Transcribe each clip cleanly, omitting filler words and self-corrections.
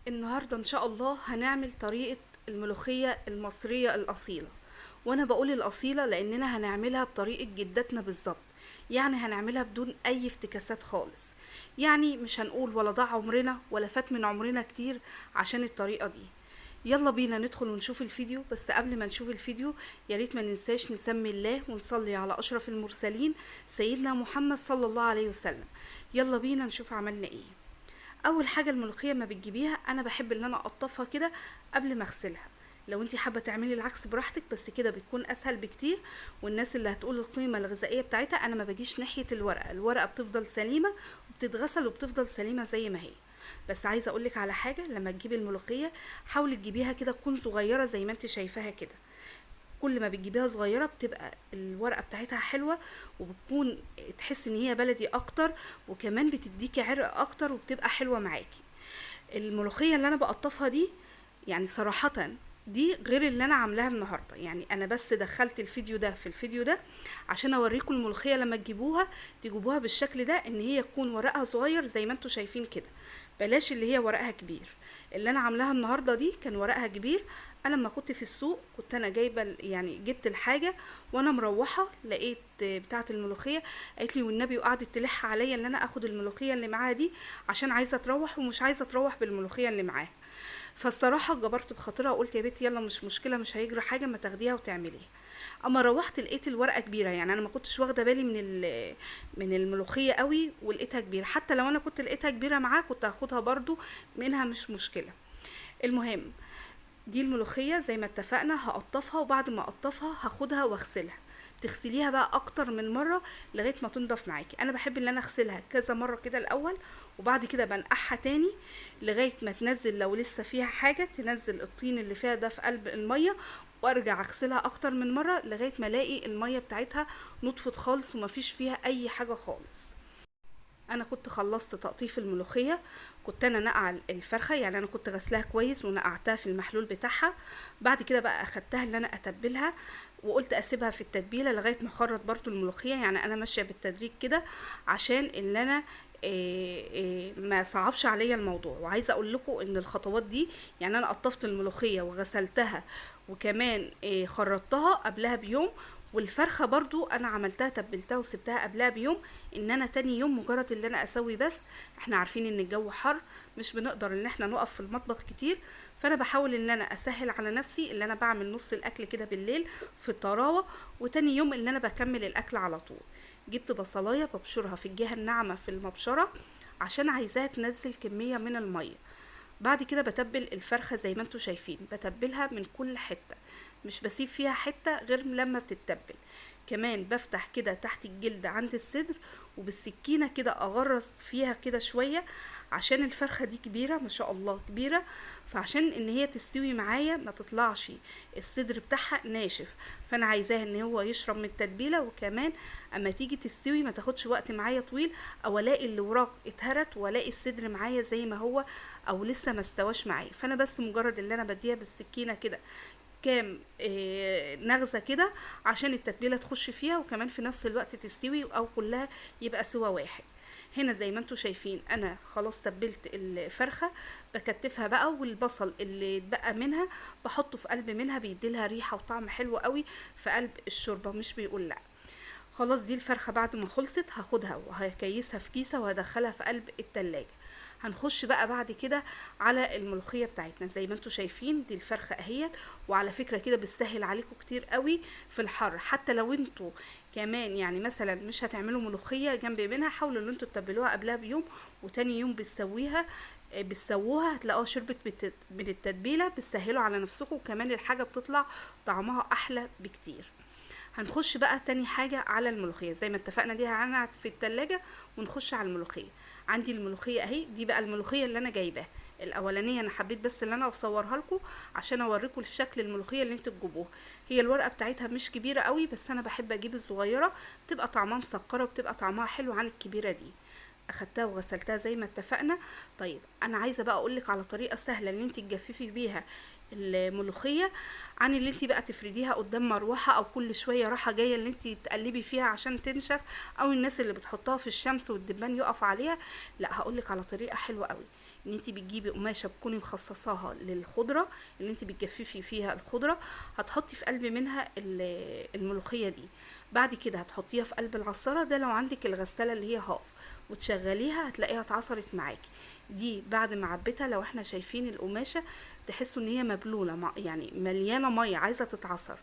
النهاردة ان شاء الله هنعمل طريقة الملوخية المصرية الأصيلة. وانا بقول الأصيلة لاننا هنعملها بطريقة جدتنا بالظبط، يعني هنعملها بدون اي افتكاسات خالص، يعني مش هنقول ولا ضاع عمرنا ولا فات من عمرنا كتير عشان الطريقة دي. يلا بينا ندخل ونشوف الفيديو. بس قبل ما نشوف الفيديو يا ريت ما ننساش نسمي الله ونصلي على أشرف المرسلين سيدنا محمد صلى الله عليه وسلم. يلا بينا نشوف عملنا ايه. اول حاجة الملوخية ما بتجيبيها، انا بحب ان انا اقطفها كده قبل ما اغسلها. لو انتي حابة تعملي العكس براحتك، بس كده بتكون اسهل بكتير. والناس اللي هتقول القيمة الغذائية بتاعتها، انا ما بجيش ناحية الورقة، الورقة بتفضل سليمة وبتتغسل وبتفضل سليمة زي ما هي. بس عايزه اقولك على حاجة، لما تجيبي الملوخية حاولي تجيبيها كده تكون صغيرة زي ما انت شايفاها كده. كل ما بتجيبيها صغيرة بتبقى الورقة بتاعتها حلوة، وبتكون تحس ان هي بلدي اكتر، وكمان بتديكي عرق اكتر وبتبقى حلوة معاكي. الملوخية اللي انا بقطفها دي صراحة دي غير اللي انا عاملاها النهارده، انا بس دخلت الفيديو ده في الفيديو ده عشان اوريكم الملوخية لما تجيبوها تجيبوها بالشكل ده، ان هي تكون ورقها صغير زي ما انتم شايفين كده، بلاش اللي هي ورقها كبير. اللي انا عاملاها النهارده دي كان ورقها كبير. انا لما كنت في السوق كنت انا جايبه يعني جبت الحاجة وانا مروحة، لقيت بتاعه الملوخية قالت لي والنبي، وقعدت تلح عليا ان انا اخد الملوخية اللي معاها دي عشان عايزه تروح ومش عايزه تروح بالملوخيه اللي معاها. فالصراحه جبرت بخاطرها وقلت يا بنتي يلا مش مشكلة، مش هيجرى حاجة، ما تاخديها وتعمليها. اما روحت لقيت الورقة كبيرة، انا ما كنتش واخده بالي من الملوخية قوي، ولقيتها كبيرة. حتى لو انا كنت لقيتها كبيرة معاها كنت هاخدها برضو منها، مش مشكلة. المهم دي الملوخية زي ما اتفقنا هقطفها، وبعد ما اقطفها هاخدها واغسلها. تغسليها بقى اكتر من مرة لغاية ما تنضف معاكي. انا بحب ان انا اغسلها كذا مرة كده الاول، وبعد كده بنقعها تاني لغاية ما تنزل، لو لسه فيها حاجة تنزل الطين اللي فيها ده في قلب المية، وارجع اغسلها اكتر من مرة لغاية ما الاقي المية بتاعتها نطفت خالص ومفيش فيها اي حاجة خالص. انا كنت خلصت تقطيف الملوخية، كنت انا نقع الفرخه، انا كنت غسلاها كويس ونقعتها في المحلول بتاعها. بعد كده بقى اخدتها اللي انا اتبلها، وقلت اسيبها في التتبيله لغاية ما اخرط برضو الملوخية، انا ماشية بالتدريج كده عشان اللي انا ما صعبش عليا الموضوع. وعايزه اقول لكم ان الخطوات دي، انا قطفت الملوخية وغسلتها وكمان خرطتها قبلها بيوم، والفرخه برضو انا عملتها تبلتها وسبتها قبلها بيوم، ان انا تاني يوم مجرد اللي انا اسوي بس. احنا عارفين ان الجو حر، مش بنقدر ان احنا نقف في المطبخ كتير، فانا بحاول ان انا اسهل على نفسي اللي انا بعمل نص الاكل كده بالليل في الطراوه، وتاني يوم اللي انا بكمل الاكل على طول. جبت بصلايه ببشرها في الجهة الناعمة في المبشره عشان عايزاها تنزل كمية من المية. بعد كده بتبل الفرخه زي ما انتم شايفين، بتبلها من كل حتة، مش بسيب فيها حتة غير لما بتتبل. كمان بفتح كده تحت الجلد عند الصدر، وبالسكينه كده اغرز فيها كده شوية، عشان الفرخه دي كبيرة ما شاء الله كبيرة، فعشان ان هي تستوي معايا ما تطلعش الصدر بتاعها ناشف، فانا عايزاها ان هو يشرب من التتبيله، وكمان اما تيجي تستوي ما تاخدش وقت معايا طويل، او الاقي الوراق اتهرت والاقي الصدر معايا زي ما هو او لسه ما استواش معايا. فانا بس مجرد اللي انا بديها بالسكينة كده كام نغزه كده عشان التتبيله تخش فيها، وكمان في نفس الوقت تستوي او كلها يبقى سوا واحد. هنا زي ما انتم شايفين انا خلاص تبلت الفرخه، بكتفها بقى، والبصل اللي اتبقى منها بحطه في قلب منها، بيديلها ريحه وطعم حلو قوي في قلب الشوربة، مش بيقول لا. خلاص دي الفرخه بعد ما خلصت هاخدها وهكيسها في كيسه وهدخلها في قلب التلاجة. هنخش بقى بعد كده على الملوخية بتاعتنا. زي ما انتم شايفين دي الفرخه اهيت، وعلى فكرة كده بتسهل عليكم كتير قوي في الحر، حتى لو انتوا كمان مثلا مش هتعملوا ملوخية جنب منها، حاولوا ان انتوا تتبلوها قبلها بيوم، وتاني يوم بتسووها هتلاقوها شربت من التتبيله، بتسهلوا على نفسكم، وكمان الحاجة بتطلع طعمها احلى بكتير. هنخش بقى تاني حاجة على الملوخية، زي ما اتفقنا دي هنقعد في التلاجة ونخش على الملوخية. عندي الملوخية اهي، دي بقى الملوخية اللي انا جايباها الاولانية، انا حبيت بس اللي انا اصورها لكم عشان اوريكم الشكل الملوخية اللي انتوا تجيبوها. هي الورقة بتاعتها مش كبيرة قوي، بس انا بحب اجيب الصغيرة، بتبقى طعمها مسكرة وبتبقى طعمها حلو عن الكبيرة دي. اخدتها وغسلتها زي ما اتفقنا. طيب انا عايزة بقى اقولك على طريقة سهلة اللي انت تجففي بيها الملوخية، عن اللي انت بقى تفرديها قدام مروحة او كل شوية راحة جاية اللي انت تقلبي فيها عشان تنشف، او الناس اللي بتحطها في الشمس والدبان يقف عليها. لا، هقولك على طريقة حلوة قوي. ان انت بتجيبي قماشة بتكوني مخصصاها للخضره اللي انت بتجففي فيها الخضرة، هتحطي في قلب منها الملوخية دي. بعد كده هتحطيها في قلب العصاره ده لو عندك الغسالة اللي هي هاف، وتشغليها هتلاقيها اتعصرت معاكي. دي بعد ما عبيتها لو احنا شايفين القماشه تحسوا ان هي مبلوله، يعني مليانة مية عايزه تتعصر.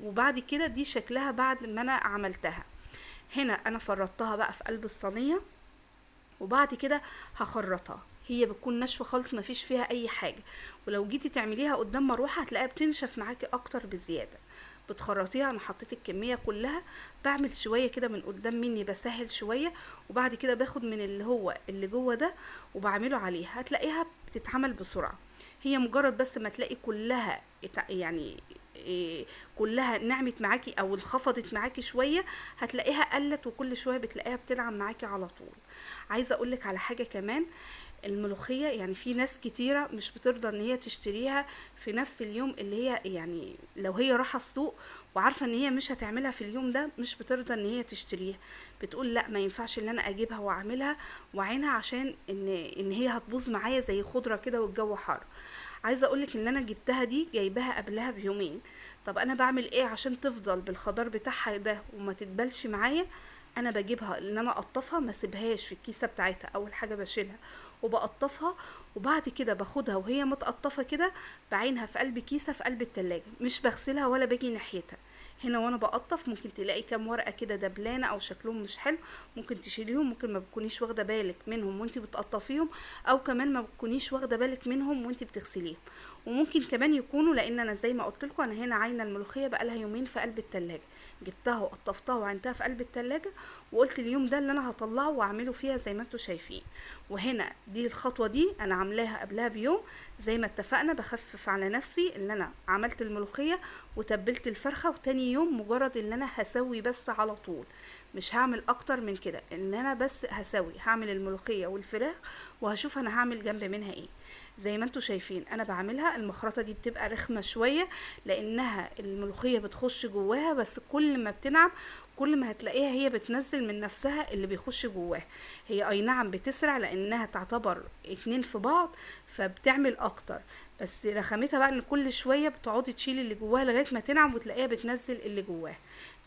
وبعد كده دي شكلها بعد ما انا عملتها. هنا انا فرطتها بقى في قلب الصينية، وبعد كده هخرطها. هي بتكون ناشفة خالص مفيش فيها اي حاجة، ولو جيتي تعمليها قدام مروحة هتلاقيها بتنشف معاكي اكتر بزيادة. بتخرطيها، انا حطيت الكمية كلها، بعمل شوية كده من قدام مني بسهل شوية، وبعد كده باخد من اللي هو اللي جوه ده وبعمله عليها. هتلاقيها بتتعمل بسرعة، هي مجرد بس ما تلاقي كلها يعني كلها نعمت معاكي او انخفضت معاكي شوية هتلاقيها قلت، وكل شوية بتلاقيها بتنعم معاكي على طول. عايزه اقولك على حاجة كمان، الملوخية يعني في ناس كتيرة مش بترضى ان هي تشتريها في نفس اليوم اللي هي يعني لو هي رايحة السوق وعارفه ان هي مش هتعملها في اليوم ده مش بترضى ان هي تشتريها، بتقول لا ما ينفعش ان انا اجيبها واعملها واعينها عشان ان هي هتبوظ معايا زي خضرة كده والجو حر. عايزه اقولك ان انا جبتها دي جايباها قبلها بيومين. طب انا بعمل ايه عشان تفضل بالخضار بتاعها ده وما تتبلش معايا؟ انا بجيبها ان انا اقطفها، ما اسيبهاش في الكيسة بتاعتها. اول حاجة بشيلها وبقطفها، وبعد كده باخدها وهي متقطفه كده بعينها في قلب كيسه في قلب التلاجة، مش بغسلها ولا باجي ناحيتها. هنا وانا بقطف ممكن تلاقي كام ورقة كده دبلانه او شكلهم مش حلو، ممكن تشيليهم، ممكن ما بتكونيش واخده بالك منهم وانت بتقطفيهم، او كمان ما بتكونيش واخده بالك منهم وانت بتغسليهم. وممكن كمان يكونوا، لان انا زي ما قلت لكم انا هنا عاينه الملوخية بقالها يومين في قلب التلاجة، جبتها وقطفتها وعينتها في قلب التلاجة، وقلت اليوم ده اللي انا هطلعه واعمله فيها زي ما انتم شايفين. وهنا دي الخطوة دي انا عاملاها قبلها بيوم زي ما اتفقنا، بخفف على نفسي ان انا عملت الملوخية وتبلت الفرخه، وتاني يوم مجرد ان انا هسوي بس على طول، مش هعمل اكتر من كده، ان انا بس هسوي، هعمل الملوخية والفراخ وهشوف انا هعمل جنب منها ايه. زي ما انتم شايفين انا بعملها المخرطه دي بتبقى رخمة شوية لانها الملوخية بتخش جواها، بس كل ما بتنعم كل ما هتلاقيها هي بتنزل من نفسها اللي بيخش جواها. هي اي نعم بتسرع لانها تعتبر اتنين في بعض فبتعمل اكتر، بس رخامتها بقى ان كل شوية بتقعدي تشيلي اللي جواها لغاية ما تنعم وتلاقيها بتنزل اللي جواها.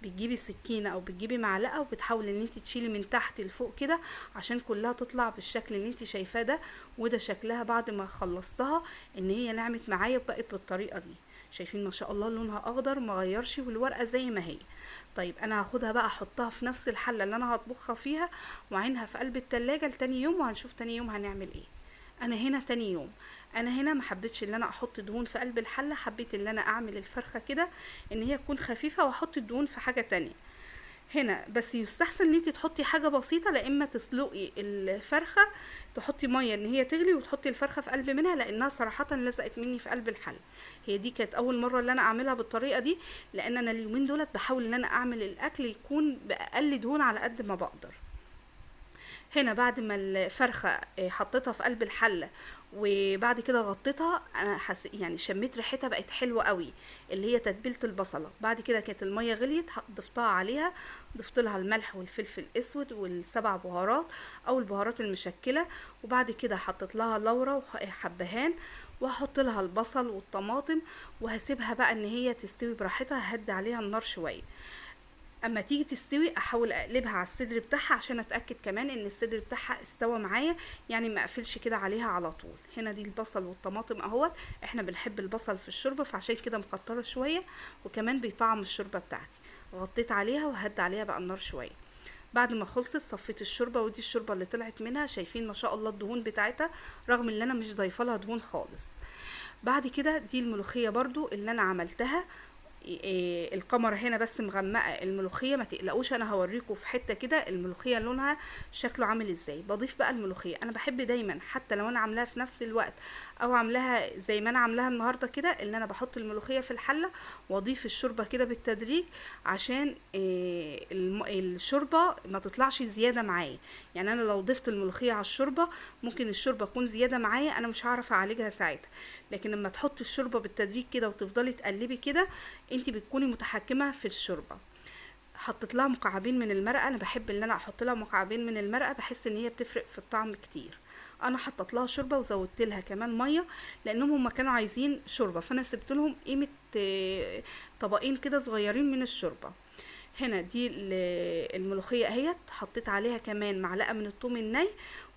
بتجيبي سكينة او بتجيبي معلقه وبتحاولي ان انت تشيلي من تحت لفوق كده عشان كلها تطلع بالشكل اللي انت شايفاه ده. وده شكلها بعد ما خلصتها ان هي نعمت معايا وبقت بالطريقة دي. شايفين ما شاء الله لونها اخضر ما غيرش والورقة زي ما هي. طيب انا هاخدها بقى احطها في نفس الحلة اللي انا هطبخها فيها وعينها في قلب التلاجة لتاني يوم، وهنشوف تاني يوم هنعمل ايه. انا هنا تاني يوم، انا هنا ما حبيتش ان انا احط دهون في قلب الحلة، حبيت ان انا اعمل الفرخه كده ان هي تكون خفيفة واحط الدهون في حاجة تانية هنا. بس يستحسن ان انت تحطي حاجة بسيطة، لا اما تسلقي الفرخه تحطي مية ان هي تغلي وتحطي الفرخه في قلب منها، لانها صراحة لزقت مني في قلب الحلة. هي دي كانت اول مرة اللي انا اعملها بالطريقة دي، لان انا اليومين دولت بحاول ان انا اعمل الاكل يكون باقل دهون على قد ما بقدر. هنا بعد ما الفرخه حطيتها في قلب الحلة وبعد كده غطيتها، انا يعني شميت ريحتها بقت حلوة قوي اللي هي تتبيله البصله. بعد كده كانت المية غليت ضفتها عليها، ضفت لها الملح والفلفل الاسود والسبع بهارات او البهارات المشكلة، وبعد كده حطيت لها لورا وحبهان، وهحط لها البصل والطماطم، وهسيبها بقى ان هي تستوي براحتها. هدي عليها النار شوية، اما تيجي تستوي احاول اقلبها على الصدر بتاعها عشان اتاكد كمان ان الصدر بتاعها استوى معايا، يعني ما اقفلش كده عليها على طول. هنا دي البصل والطماطم اهوت، احنا بنحب البصل في الشوربة فعشان كده مكتره شوية، وكمان بيطعم الشوربة بتاعتي. غطيت عليها وهد عليها بقى النار شوية. بعد ما خلصت صفيت الشوربة، ودي الشوربة اللي طلعت منها، شايفين ما شاء الله الدهون بتاعتها رغم ان انا مش ضايفه لها دهون خالص. بعد كده دي الملوخية برضو اللي انا عملتها، القمر هنا بس مغمقه الملوخية، ما تقلقوش انا هوريكم في حتة كده الملوخية لونها شكله عامل ازاي. بضيف بقى الملوخية، انا بحب دايما حتى لو انا عاملاها في نفس الوقت او عاملاها زي ما انا عاملاها النهارده كده، ان انا بحط الملوخية في الحلة واضيف الشوربة كده بالتدريج عشان الشوربة ما تطلعش زيادة معايا. يعني انا لو ضفت الملوخية على الشوربة ممكن الشوربة تكون زيادة معايا، انا مش هعرف اعالجها ساعتها. لكن لما تحطي الشوربة بالتدريج كده وتفضلي تقلبي كده انتي بتكوني متحكمه في الشوربة. حطيت لها مكعبين من المرقه، انا بحب ان انا احط لها مكعبين من المرقه، بحس ان هي بتفرق في الطعم كتير. انا حطيت لها شوربة وزودت لها كمان مية لانهم هم كانوا عايزين شوربة، فانا سبت لهم قيمة طبقين كده صغيرين من الشوربة. هنا دي الملوخية اهيت، حطيت عليها كمان معلقه من الثوم الني،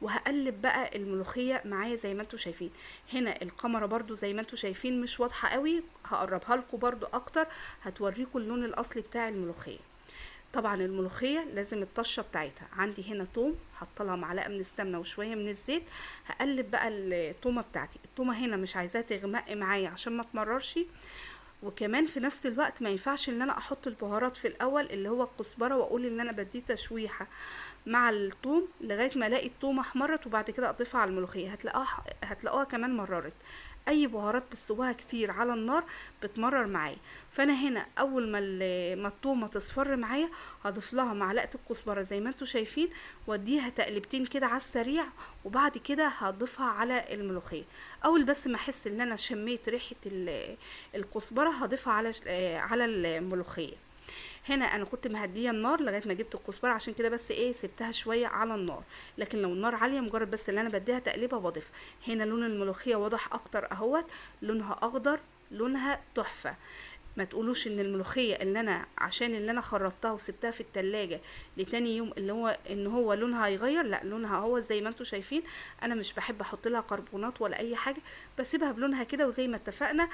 وهقلب بقى الملوخية معايا زي ما انتم شايفين. هنا الكاميرا برضو زي ما انتم شايفين مش واضحة قوي، هقربها لكم برضو اكتر، هتوريكم اللون الاصلي بتاع الملوخية. طبعا الملوخية لازم الطشه بتاعتها. عندي هنا توم، حاطه لها معلقه من السمنة وشوية من الزيت. هقلب بقى التومه بتاعتي. التومه هنا مش عايزاها تغمق معايا عشان ما تمررش، وكمان في نفس الوقت ما ينفعش ان انا احط البهارات في الاول اللي هو الكزبره واقول ان انا بديه تشويحه مع الثوم لغاية ما الاقي الثومه احمرت وبعد كده اضيفها على الملوخية. هتلاقوها كمان مررت. اي بهارات بتسويها كتير على النار بتمرر معايا. فانا هنا اول ما الثومه تصفر معايا هضيف لها معلقه الكزبره زي ما انتم شايفين، واديها تقلبتين كده على السريع، وبعد كده هضيفها على الملوخية. اول بس ما احس ان انا شميت ريحه الكزبره هضيفها على الملوخية. هنا انا كنت مهديه النار لغاية ما جبت الكزبره، عشان كده بس ايه سبتها شوية على النار، لكن لو النار عالية مجرد بس اللي انا بديها تقليبه بضيفها. هنا لون الملوخية واضح اكتر اهوت، لونها اخضر، لونها تحفة. ما تقولوش ان الملوخية اللي انا عشان اللي انا خرطتها وسبتها في التلاجة لتاني يوم اللي هو ان هو لونها هيغير، لا لونها هو زي ما انتم شايفين. انا مش بحب احط لها كربونات ولا اي حاجة، بسيبها بلونها كده. وزي ما اتفقنا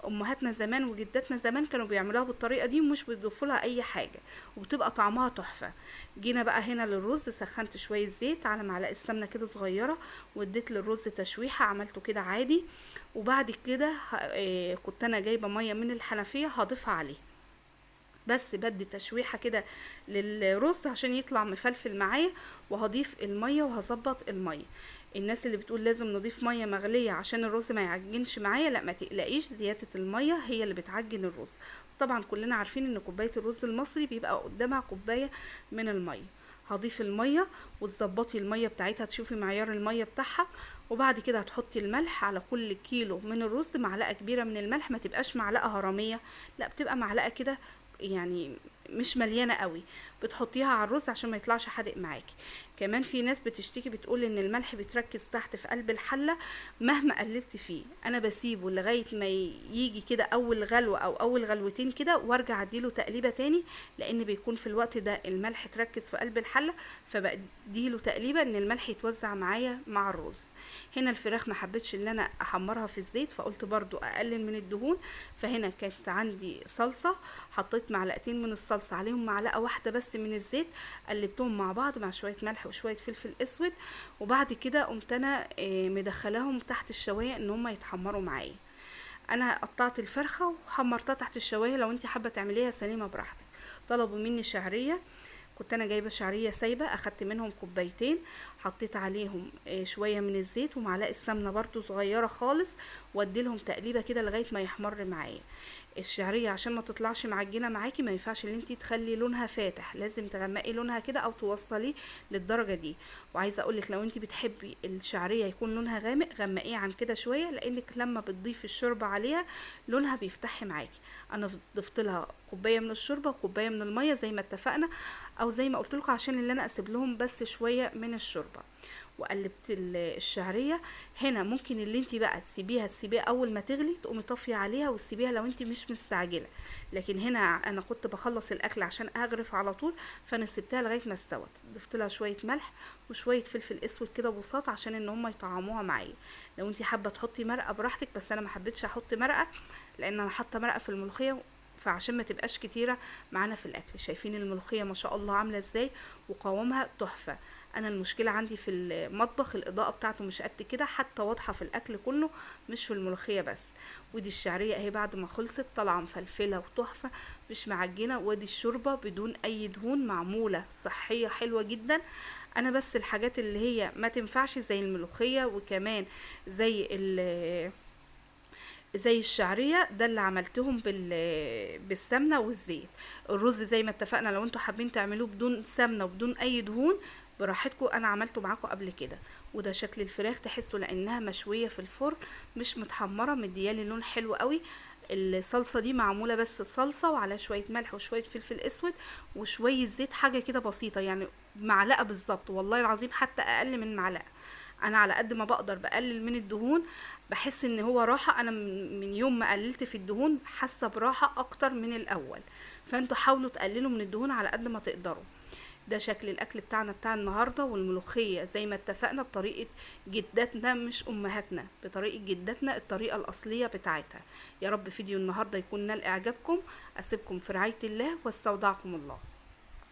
امهاتنا زمان وجداتنا زمان كانوا بيعملوها بالطريقة دي ومش بيضيفوا لها اي حاجة، وبتبقى طعمها تحفة. جينا بقى هنا للرز، سخنت شوية زيت على معلقه سمنه كده صغيرة، واديت للرز تشويحه، عملته كده عادي. وبعد كده كنت انا جايبه مية من الحنفية هضيفها عليه، بس بدي تشويحه كده للرز عشان يطلع مفلفل معايا، وهضيف المية وهظبط المية. الناس اللي بتقول لازم نضيف مية مغليه عشان الرز ما يعجنش معايا، لا ما تقلقيش، زيادة المية هي اللي بتعجن الرز. طبعا كلنا عارفين ان كوباية الرز المصري بيبقى قدامها كوباية من المية. هضيف المية وتظبطي المية بتاعتها، تشوفي معيار المية بتاعها. وبعد كده هتحطي الملح على كل كيلو من الرز، معلقه كبيرة من الملح، ما تبقاش معلقه هرميه، لا بتبقى معلقه كده يعني مش مليانة قوي، بتحطيها على الرز عشان ما يطلعش حادق معاكي. كمان في ناس بتشتكي بتقول ان الملح بيتركز تحت في قلب الحلة مهما قلبت فيه. انا بسيبه لغاية ما يجي كده اول غلوه او اول غلوتين كده، وارجع اديله تقليبه تاني، لان بيكون في الوقت ده الملح تركز في قلب الحلة، فبديله تقليبه ان الملح يتوزع معايا مع الرز. هنا الفراخ ما حبيتش ان انا احمرها في الزيت، فقلت برضو اقلل من الدهون. فهنا كانت عندي صلصه، حطيت معلقتين من الصلصه عليهم معلقه واحدة بس من الزيت، قلبتهم مع بعض مع شوية ملح وشوية فلفل اسود. وبعد كده قمت انا مدخلاهم تحت الشوايه ان هم يتحمروا معايا. انا قطعت الفرخه وحمرتها تحت الشوايه، لو انت حابة تعمليها سليمة براحتك. طلبوا مني شعرية، كنت انا جايبه شعرية سايبه، اخدت منهم كوبايتين، حطيت عليهم شوية من الزيت ومعلقة سمنه برضو صغيرة خالص، وادي لهم تقليبه كده لغاية ما يحمر معايا. الشعرية عشان ما تطلعش معجنه معاكي ما ينفعش ان انتي تخلي لونها فاتح، لازم تغمقي لونها كده او توصليه للدرجة دي. وعايزه اقولك لو انتي بتحبي الشعرية يكون لونها غامق غمقيه عن كده شوية، لانك لما بتضيفي الشوربة عليها لونها بيفتح معاكي. انا ضفت لها كوباية من الشوربة وكوبايه من المية زي ما اتفقنا او زي ما قلت لكم، عشان اللي انا اسيب لهم بس شوية من الشوربة. وقلبت الشعرية. هنا ممكن اللي انت بقى تسيبيها اول ما تغلي تقومي طافية عليها وتسيبيها لو انت مش مستعجلة، لكن هنا انا كنت بخلص الاكل عشان اغرف على طول، فانا سبتها لغاية ما استوت. ضفت لها شوية ملح وشوية فلفل اسود كده بساط عشان ان هم يطعموها معايا. لو انت حابة تحطي مرقه براحتك، بس انا ما حبيتش احط مرقه لان انا حاطه مرقه في الملوخية، فعشان ما تبقاش كتيرة معانا في الاكل. شايفين الملوخية ما شاء الله عامله ازاي وقوامها تحفة. انا المشكلة عندي في المطبخ الاضاءة بتاعته مش قد كده، حتى واضحة في الاكل كله مش في الملوخية بس. ودي الشعرية اهي بعد ما خلصت طالعه مفلفله وتحفه مش معجنه. وادي الشوربة بدون اي دهون، معمولة صحية حلوة جدا. انا بس الحاجات اللي هي ما تنفعش زي الملوخية وكمان زي الشعرية، ده اللي عملتهم بالسمنه والزيت. الرز زي ما اتفقنا لو انتوا حابين تعملوه بدون سمنه وبدون اي دهون براحتكم، انا عملته معاكم قبل كده. وده شكل الفراخ، تحسوا لانها مشوية في الفرن مش متحمره، مديالي لون حلو قوي. الصلصه دي معمولة بس صلصه وعلى شوية ملح وشوية فلفل اسود وشوية زيت، حاجة كده بسيطة يعني معلقه بالظبط، والله العظيم حتى اقل من معلقه. انا على قد ما بقدر بقلل من الدهون، بحس ان هو راحة. انا من يوم ما قللت في الدهون حاسه براحة اكتر من الاول، فانتوا حاولوا تقللوا من الدهون على قد ما تقدروا. ده شكل الاكل بتاعنا بتاع النهارده، والملوخيه زي ما اتفقنا بطريقة جداتنا مش امهاتنا، بطريقة جداتنا الطريقة الاصلية بتاعتها. يا رب فيديو النهارده يكون نال اعجابكم. اسيبكم في رعاية الله واستودعكم الله.